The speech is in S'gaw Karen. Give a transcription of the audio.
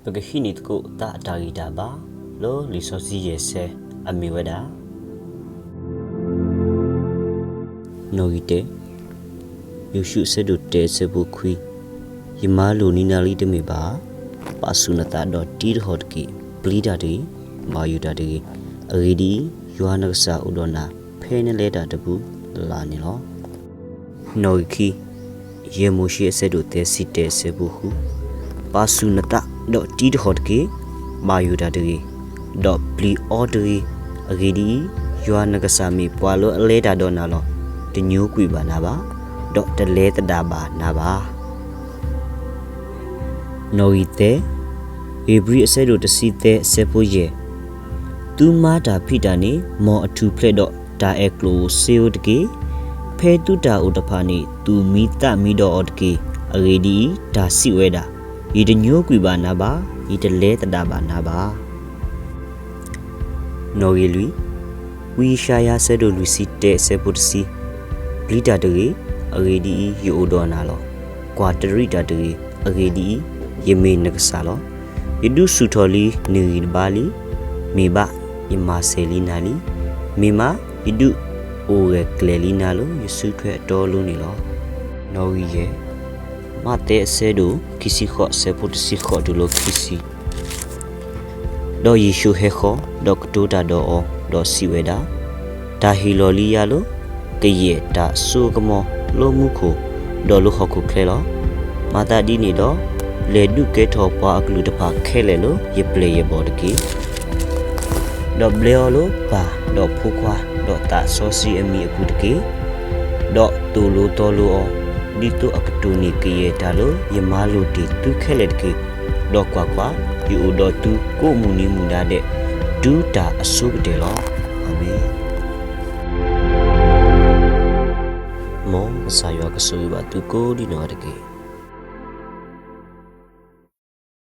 ပကဟံးန့ၢ်သကိးတၢ်အတၢ်ဂံၢ်တၢ်ဘါ လၢလံာ်စီဆှံယဲၢ်ဆၢ အမ့ၢ်ဝဲဒၣ် နီၣ်ဂံၢ်တၢ, ယိၤၡူးအဆၢဒိၣ်တၢ အဆၢဖိခွံ, ယမၤလိာ်န့ၢ်နၤလံတမ့ၢ်ဘၣ်ဧါ, ပာ်ဆူၣ်နသးဒီးတံတဟီၣ်တက့ၢ်, ပျံၤတၢ်တဂ့ၤ, ဘၣ်ယိၣ်တၢ်တဂ့ၤ, အဂ့ၢ်ဒ်အံၤ, ယွၤနကစၢ်အိၣ်ဒီးနၤ ဖဲနလဲၤတၢ်တပူၤလၢ်လၢ်န့ၣ်လီၤ. နီၣ်ဂံၢ်ခံ, ယဲၢ်မိၤၡ့အဆၢဒိၣ်သၢဆံတၢ အဆၢဖိဃု, ပာ်ဆူၣ်နသးဒီးတံတဟီၣ်တက့ၢ်, ဘၣ်ယိၣ်တၢ်တဂ့ၤ, ဒီးပျံၤအီၤတဂ့ၤ, အဂ့ၢ်ဒ်အံၤ, ယွၤနကစၢ်မ့ၢ်ပှၤလၢအလဲၤတၢ်ဒီးနၤလီၤ. တညိကွံာ်ဘၣ်နၤဘၣ်, ဒီးတလဲၤသဒၣ်ဘၣ်နၤဘၣ်. နီၣ်ဂံၢ်သၢ, ဧ့ၤဘြံၤအဆၢဒိၣ်တဆံသၢ အဆၢဖိယဲၢ်, သုမၤတၢ်ဖံးတၢ်န့ၣ် မ်အထူၣ်ဖျဲးဒီးတၢ်အဲၣ်ကျိၣ်ဧိၤစ့ဧိၤတက့ၢ်. ဖဲသုတၢ်အိၣ်တဖၣ်န့ၣ် သူၣ်မံသးမံဒီးအီၤတက့ၢ်. အဂ့ၢ်ဒ်အံၤ, တၢ်စံးဝဲဒၣ်, ယတညိကွံာ်ဘၣ်နၤဘၣ်, ယတလဲၤသဒၣ်ဘၣ်နၤဘၣ်. နီၣ်ဂံၢ်လွံၢ်, ဝံယၡါယၤအဆၢဒိၣ်လွံၢ်ဆံတၢ အဆၢဖိတဆံ, ပျံၤတၢ်တဂ့ၤ, အဂ့ၢ်ဒ်အံၤ, ယအိၣ်ဒီးနၤလီၤ. ကွၢ်တရံးတၢ်တဂ့ၤ, အဂ့ၢ်ဒ်အံၤ, ယမ့ၢ်နကစၢ်လီၤ. ယဒုးဆူၣ်ထီၣ်လံနဂံၢ်တဘါလံ, မ့ၢ်ဘၣ်ယမၤစၢၤလံနၤလံ. မ့ၢ်မး, ယဒုးအိၣ်ဂၢၢ်ကျၢၤလံနၤလၢယစုထွဲအတီအလိၤန့ၣ်လီၤ. နီၣ်ဂံၢ်ယဲၢ်, မးသဲအဆၢဒိၣ်ခံဆံဃိး အဆၢဖိတဆံဃိးတုၤလၢခံဆံ ဒီးယ့ၣ်ၡူးဟဲဃီၤ, ဒီးကတိၤတၢ်ဒီးအီၤ, ဒီးစံးဝဲဒၣ်, တၢ်ဟ့ၣ်လီၤလံယၤလၢ ကယဲၢ်တၢ်စိကမီၤလၢမူခိၣ်, ဒီးလၢဟီၣ်ခိၣ်ချၢလီၤ. မၤသးဒ်န့ၣ်ဒီး, လဲၤဒုးကဲထီၣ်ပှၤအကလုာ်တဖၣ်ခဲလၢာ်လၢယပျဲၢ်ယဘီၣ်တက့ၢ်. ဒီးဘျၢအီၤလၢပၢ်, ဒီးဖိခွါ, ဒီးသးစီဆှံအမံၤအပူၤတက့ၢ်. ဒီးသိၣ်လိသီလိအီၤ, ဒ်သိးအကတိၢ်န့ၢ်ကယဲၢ်တၢ်လၢယမၤလိာ်တ့ၢ်သုခဲလၢာ်တက့ၢ်. ဒီးကွၢ်ကွၢ်, ယအိၣ်ဒီးသုကိးမုၢ်နံၤမုၢ်ဒါဒဲး, တုၤတၢ်အဆိကတၢၢ်လီၤ. အၤမ့ၣ်. မ်ကစၢ်ယွၤကဆိၣ်ဂ့ၤဘၣ်သုကိးဒံနီၢ်ဂၤတက့ၢ်.